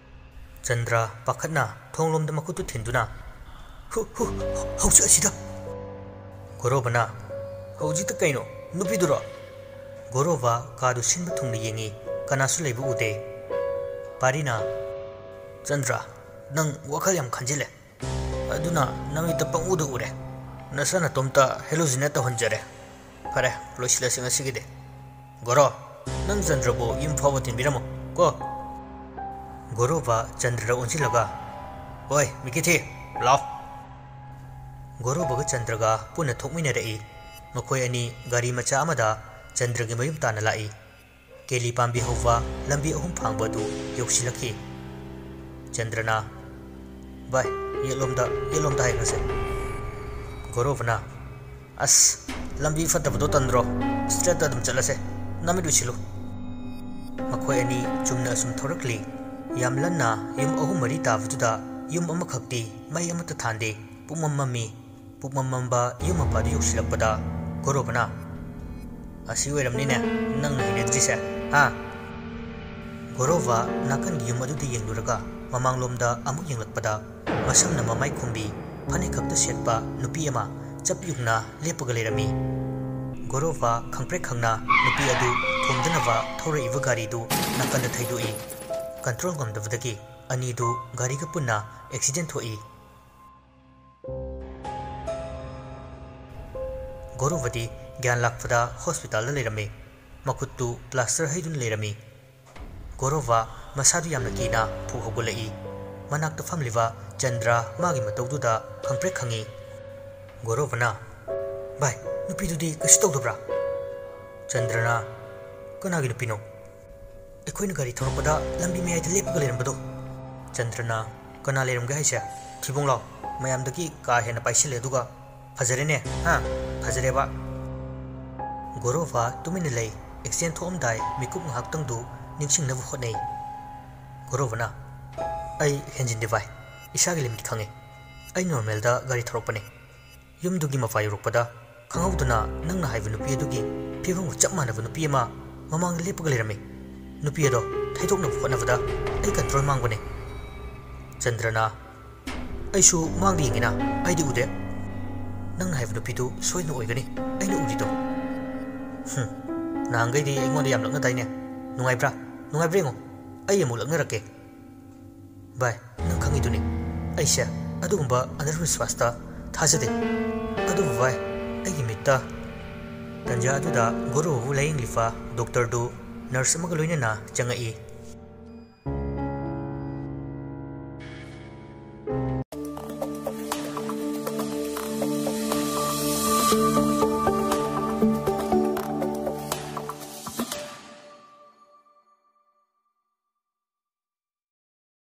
ꯆꯟꯗ꯭ꯔ ꯄꯥꯈꯠꯅ ꯊꯣꯡꯂꯣꯝꯗ ꯃꯈꯨꯠꯇꯨ ꯊꯤꯟꯗꯨꯅ, "ꯍꯨ, ꯍꯨ, ꯍꯧꯖꯤꯛ ꯑꯁꯤꯗ!" ꯒꯣꯔꯣꯕꯅ, "ꯍꯧꯖꯤꯛꯇ ꯀꯩꯅꯣ? ꯅꯨꯄꯤꯗꯨꯔꯣ?" ꯒꯣꯔꯣꯕ ꯀꯥꯗꯨ ꯁꯤꯟꯕ ꯊꯨꯡꯅ ꯌꯦꯡꯉꯤ, ꯀꯅꯥꯁꯨ ꯂꯩꯕ ꯎꯗꯦ꯫ ꯄꯥꯔꯤꯅ, "ꯆꯟꯗ꯭ꯔ, ꯅꯪ ꯋꯥꯈꯜ ꯌꯥꯝ ꯈꯟꯖꯤꯜꯂꯦ꯫ ꯑꯗꯨꯅ ꯅꯃꯤꯠꯇ ꯄꯪꯎꯗ ꯎꯔꯦ꯫ ꯅꯁꯥ ꯅꯇꯣꯝꯇ ꯍꯦꯂꯨꯁꯤꯅꯦꯠ ꯇꯧꯍꯟꯖꯔꯦ꯫ ꯐꯔꯦ, ꯂꯣꯏꯁꯤꯜꯂꯁꯤ ꯉꯁꯤꯒꯤꯗꯤ꯫ ꯒꯣꯔꯣ, ꯅꯪ ꯆꯟꯗ꯭ꯔꯕꯨ ꯌꯨꯝ ꯐꯥꯎꯕ ꯊꯤꯟꯕꯤꯔꯝꯃꯣ ꯀꯣ꯫ ꯒꯣꯔꯣꯕ ꯆꯟꯗ꯭ꯔ ꯑꯣꯟꯁꯤꯜꯂꯒ, "ꯍꯣꯏ, ꯃꯤꯀꯤꯊꯤ, ꯂꯥꯎ꯫" ꯒꯣꯔꯣꯕꯒ ꯆꯟꯗ꯭ꯔꯒ ꯄꯨꯟꯅ ꯊꯣꯛꯃꯤꯟꯅꯔꯛꯏ꯫ ꯃꯈꯣꯏ ꯑꯅꯤ ꯒꯥꯔꯤ ꯃꯆꯥ ꯑꯃꯗ ꯆꯟꯗ꯭ꯔꯒꯤ ꯃꯌꯨꯝ ꯇꯥꯟꯅ ꯂꯥꯛꯏ꯫ ꯀꯦꯂꯤ ꯄꯥꯝꯕꯤ ꯍꯧꯕ ꯂꯝꯕꯤ ꯑꯍꯨꯝ ꯐꯥꯡꯕ ꯑꯗꯨ ꯌꯧꯁꯤꯜꯂꯛꯈꯤ꯫ ꯆꯟꯗ꯭ꯔꯅ, "ꯚꯥꯏ, ꯌꯦꯠꯂꯣꯝꯗ, ꯌꯦꯠꯂꯣꯝꯗ ꯍꯥꯏꯈ꯭ꯔꯁꯦ꯫" ꯒꯣꯔꯣꯕꯅ, "ꯑꯁ, ꯂꯝꯕꯤ ꯐꯠꯇꯕꯗꯣ ꯇꯟꯗ꯭ꯔꯣ? ꯁ꯭ꯇ꯭ꯔꯦꯠꯇ ꯑꯗꯨꯝ ꯆꯠꯂꯁꯦ꯫ ꯅꯃꯤꯠ ꯎꯏꯁꯤꯜꯂꯨ꯫" ꯃꯈꯣꯏ ꯑꯅꯤ ꯆꯨꯝꯅ ꯑꯁꯨꯝ ꯊꯧꯔꯛꯂꯤ꯫ ꯌꯥꯝ ꯂꯟꯅ ꯌꯨꯝ ꯑꯍꯨꯝ ꯃꯔꯤ ꯇꯥꯕꯗꯨꯗ ꯌꯨꯝ ꯑꯃꯈꯛꯇꯤ ꯃꯩ ꯑꯃꯠꯇ ꯊꯥꯟꯗꯦ꯫ ꯄꯨꯡꯃꯝ ꯃꯝꯃꯤ꯫ ꯄꯨꯡꯃꯝ ꯃꯝꯕ ꯌꯨꯝ ꯃꯄꯥꯗꯨ ꯌꯧꯁꯤꯜꯂꯛꯄꯗ ꯒꯣꯔꯣꯕꯅ, "ꯑꯁꯤ ꯑꯣꯏꯔꯝꯅꯤꯅꯦ ꯅꯪꯅ ꯍꯩꯅꯗ꯭ꯔꯤꯁꯦ, ꯍꯥ?" ꯒꯣꯔꯣꯕ ꯅꯥꯀꯟꯒꯤ ꯌꯨꯝ ꯑꯗꯨꯗ ꯌꯦꯡꯂꯨꯔꯒ ꯃꯃꯥꯡꯂꯣꯝꯗ ꯑꯃꯨꯛ ꯌꯦꯡꯂꯛꯄꯗ ꯃꯁꯝꯅ ꯃꯃꯥꯏ ꯈꯨꯝꯕꯤ, ꯐꯅꯦꯛ ꯈꯛꯇ ꯁꯦꯠꯄ ꯅꯨꯄꯤ ꯑꯃ ꯆꯞ ꯌꯨꯡꯅ ꯂꯦꯞꯄꯒ ꯂꯩꯔꯝꯃꯤ꯫ ꯒꯣꯔꯣꯕ ꯈꯪꯄ꯭ꯔꯦꯛ ꯈꯪꯅ ꯅꯨꯄꯤ ꯑꯗꯨ ꯊꯣꯝꯗꯅꯕ ꯊꯧꯔꯛꯏꯕ ꯒꯥꯔꯤꯗꯨ ꯅꯥꯀꯟꯗ ꯊꯩꯗꯣꯛꯏ꯫ ꯀꯟꯇ꯭ꯔꯣꯜ ꯉꯝꯗꯕꯗꯒꯤ ꯑꯅꯤꯗꯨ ꯒꯥꯔꯤꯒ ꯄꯨꯟꯅ ꯑꯦꯛꯁꯤꯗꯦꯟ ꯊꯣꯛꯏ꯫ ꯒꯣꯔꯣꯕꯗꯤ ꯒ꯭ꯌꯥꯟ ꯂꯥꯛꯄꯗ ꯍꯣꯁꯄꯤꯇꯥꯜꯗ ꯂꯩꯔꯝꯃꯤ꯫ ꯃꯈꯨꯠꯇꯨ ꯄ꯭ꯂꯥꯁꯇꯔ ꯍꯩꯗꯨꯅ ꯂꯩꯔꯝꯃꯤ꯫ ꯒꯣꯔꯣꯕ ꯃꯁꯥꯗꯨ ꯌꯥꯝꯅ ꯀꯤꯅ ꯐꯨꯛ ꯍꯧꯒꯠꯂꯛꯏ꯫ ꯃꯅꯥꯛꯇ ꯐꯝꯂꯤꯕ ꯆꯟꯗ꯭ꯔ ꯃꯥꯒꯤ ꯃꯇꯧꯗꯨꯗ ꯈꯪꯄ꯭ꯔꯦꯛ ꯈꯪꯉꯤ꯫ ꯒꯣꯔꯣꯕꯅ, "ꯚꯥꯏ, ꯅꯨꯄꯤꯗꯨꯗꯤ ꯀꯩꯁꯨ ꯇꯧꯗꯕ꯭ꯔꯥ?" ꯆꯟꯗ꯭ꯔꯅ, "ꯀꯅꯥꯒꯤ ꯅꯨꯄꯤꯅꯣ?" "ꯑꯩꯈꯣꯏꯅ ꯒꯥꯔꯤ ꯊꯧꯔꯛꯄꯗ ꯂꯝꯕꯤ ꯃꯌꯥꯏꯗ ꯂꯦꯞꯄꯒ ꯂꯩꯔꯝꯕꯗꯣ꯫" ꯆꯟꯗ꯭ꯔꯅ, "ꯀꯅꯥ ꯂꯩꯔꯝꯒꯦ ꯍꯥꯏꯁꯦ? ꯊꯤꯕꯣꯡ ꯂꯥꯎ, ꯃꯌꯥꯝꯗꯒꯤ ꯀꯥ ꯍꯦꯟꯅ ꯄꯥꯏꯁꯤꯜꯂꯦ ꯑꯗꯨꯒ꯫ ꯐꯖꯔꯦꯅꯦ, ꯍꯥ? ꯐꯖꯔꯦꯕ꯫" ꯒꯣꯔꯣꯕ ꯇꯨꯃꯤꯟꯅ ꯂꯩ꯫ ꯑꯦꯛꯁꯤꯗꯦꯟ ꯊꯣꯛꯑꯝꯗꯥꯏ ꯃꯤꯀꯨꯞ ꯉꯥꯏꯍꯥꯛꯇꯪꯗꯨ ꯅꯤꯡꯁꯤꯡꯅꯕ ꯍꯣꯠꯅꯩ꯫ ꯒꯣꯔꯣꯕꯅ, "ꯑꯩ ꯍꯦꯟꯖꯤꯟꯗꯦ ꯚꯥꯏ, ꯏꯁꯥꯒꯤ ꯂꯤꯃꯤꯠ ꯈꯪꯉꯦ꯫ ꯑꯩ ꯅꯣꯔꯃꯦꯜꯗ ꯒꯥꯔꯤ ꯊꯧꯔꯛꯄꯅꯦ꯫ ꯌꯨꯝꯗꯨꯒꯤ ꯃꯄꯥ ꯌꯧꯔꯛꯄꯗ ꯈꯪꯍꯧꯗꯅ ꯅꯪꯅ ꯍꯥꯏꯕ ꯅꯨꯄꯤ ꯑꯗꯨꯒꯤ ꯐꯤꯕꯝꯒ ꯆꯞ ꯃꯥꯟꯅꯕ ꯅꯨꯄꯤ ꯑꯃ ꯃꯃꯥꯡꯗ ꯂꯦꯞꯄꯒ ꯂꯩꯔꯝꯃꯤ꯫ ꯅꯨꯄꯤ ꯑꯗꯣ ꯊꯩꯗꯣꯛꯅꯕ ꯍꯣꯠꯅꯕꯗ ꯑꯩ ꯀꯟꯇ꯭ꯔꯣꯜ ꯃꯥꯡꯕꯅꯦ꯫" ꯆꯟꯗ꯭ꯔꯅ, "ꯑꯩꯁꯨ ꯃꯥꯡꯗ ꯌꯦꯡꯉꯤꯅ, ꯑꯩꯗꯤ ꯎꯗꯦ꯫" "ꯅꯪꯅ ꯍꯥꯏꯕ ꯅꯨꯄꯤꯗꯨ ꯁꯣꯏꯗꯅ ꯑꯣꯏꯒꯅꯤ, ꯑꯩꯅ ꯎꯔꯤꯗꯣ꯫" "ꯍꯨꯝ, ꯅꯍꯥꯟꯈꯩꯗꯤ ꯑꯩꯉꯣꯟꯗ ꯌꯥꯝ ꯂꯛꯅꯗꯥꯏꯅꯦ꯫ ꯅꯨꯡꯉꯥꯏꯕ꯭ꯔꯥ? ꯅꯨꯡꯉꯥꯏꯕ꯭ꯔꯥ ꯌꯦꯡꯉꯣ, ꯑꯩ ꯑꯃꯨꯛ ꯂꯛꯅꯔꯛꯀꯦ꯫" "ꯚꯥꯏ, ꯅꯪ ꯈꯪꯉꯤꯗꯨꯅꯤ, ꯑꯩꯁꯦ ꯑꯗꯨꯒꯨꯝꯕ ꯑꯟꯙꯕꯤꯁ꯭ꯋꯥꯁꯇ ꯊꯥꯖꯗꯦ꯫ ꯑꯗꯨꯕꯨ ꯚꯥꯏ, ꯑꯩꯒꯤ ꯃꯤꯠꯇ ꯇꯟꯖꯥ ꯑꯗꯨꯗ ꯒꯣꯔꯣꯕꯨ ꯂꯥꯌꯦꯡꯂꯤꯕ ꯗꯣꯛꯇꯔꯗꯨ ꯅꯔꯁ ꯑꯃꯒ ꯂꯣꯏꯅꯅ ꯆꯪꯉꯛꯏ꯫